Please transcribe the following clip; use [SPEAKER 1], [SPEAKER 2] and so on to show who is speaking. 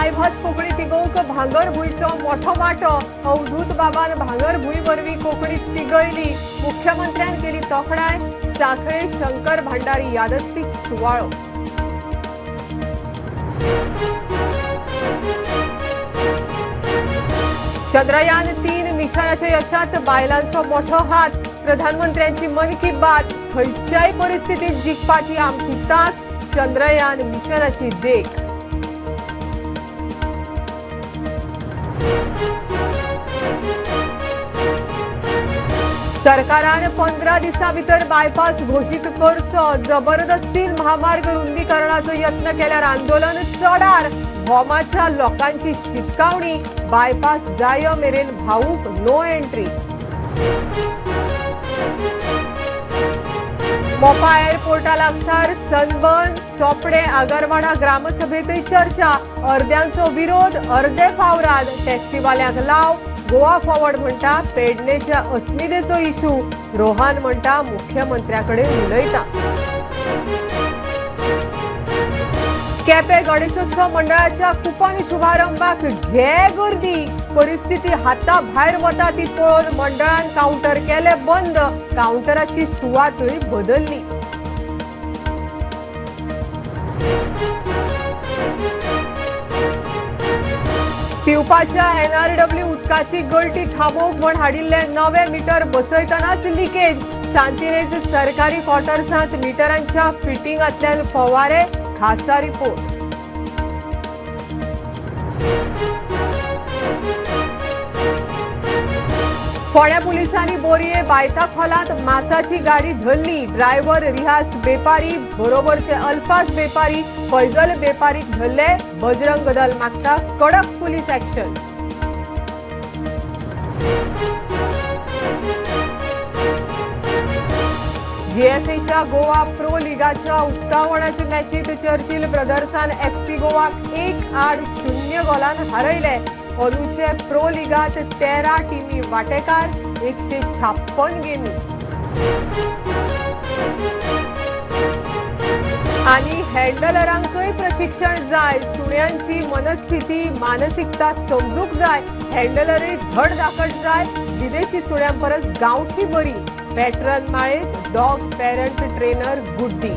[SPEAKER 1] मायभास कोंकणी तिगोवंक भांगरभूंयचो मोठो वांटो. अवधूत बाबान भांगरभूंय वरवीं कोंकणी तिगयली. मुख्यमंत्र्यान केली तोखणाय. सांखळे शंकर भांडारी यादस्तीक सुवाळो. चंद्रयान 3 मिशनाच्या यशात बायलांचो मोठो हात. प्रधानमंत्र्यांची मन की बात. खंयच्याय परिस्थितीत जिखपाची आमची तांक. चंद्रयान मिशनाची देख. सरकारान 15 दिसां भितर बायपास घोशीत करचो. जबरदस्तीन म्हामार्ग रुंदीकरणाचो यत्न केल्यार आंदोलन चडार. भोमाच्या लोकांची शिटकावणी. बायपास जाय मेरेन भाऊक नो एंट्री. मोपा एअरपोर्टा लागसार सनबर्न चोपडे आगरवाडा ग्रामसभेतय चर्चा. अर्द्यांचो विरोध, अर्दे फावराद. टॅक्सीवाल्यांक लाव. गोवा फॉरवर्ड म्हणटा पेडणेच्या अस्मितेचो इशू. रोहान म्हणटा मुख्यमंत्र्याकडे उलयता. केपे गणेशोत्सव मंडळाच्या कुपन शुभारंभाक घे गर्दी. परिस्थिती हाता भायर वता ती पळोवन मंडळान कावंटर केले बंद. कावंटराची सुवातूय बदलली. पिवपाच्या एनआरडब्ल्यू उदकाची गळटी थांबोवंक म्हण हाडिल्ले नवे मिटर बसयतनाच लिकेज. सांतिनेज सरकारी क्वॉर्टर्सांत मिटरांच्या फिटिंगांतल्यान फवारे. खासा रिपोर्ट. फोंड्या पुलिसांनी बोरये बायता खोलांत मासाची गाडी धरली. ड्रायव्हर रिहास बेपारी बरोबरचे अल्फाज बेपारी, फैजल बेपारीक धरले. बजरंग दल मागता कडक पुलीस ऍक्शन. जीएफएच्या गोवा प्रो लिगाच्या उक्तावणाचे मॅचीत चर्चिल ब्रदर्सान एफसी गोवाक 1-0 गोलान हारयले. अंदूचे प्रो लिगात 13 टिमी वांटेकार. 156 गेमी. आणि हँडलरांकय प्रशिक्षण जाय. सुण्यांची मनस्थिती, मानसिकता समजूक जाय. हँडलरय धड धाकट जाय. विदेशी सुण्यांपरस गांवठी बरी. पॅटर्न माळेत डॉग पॅरंट ट्रेनर गुड्डी.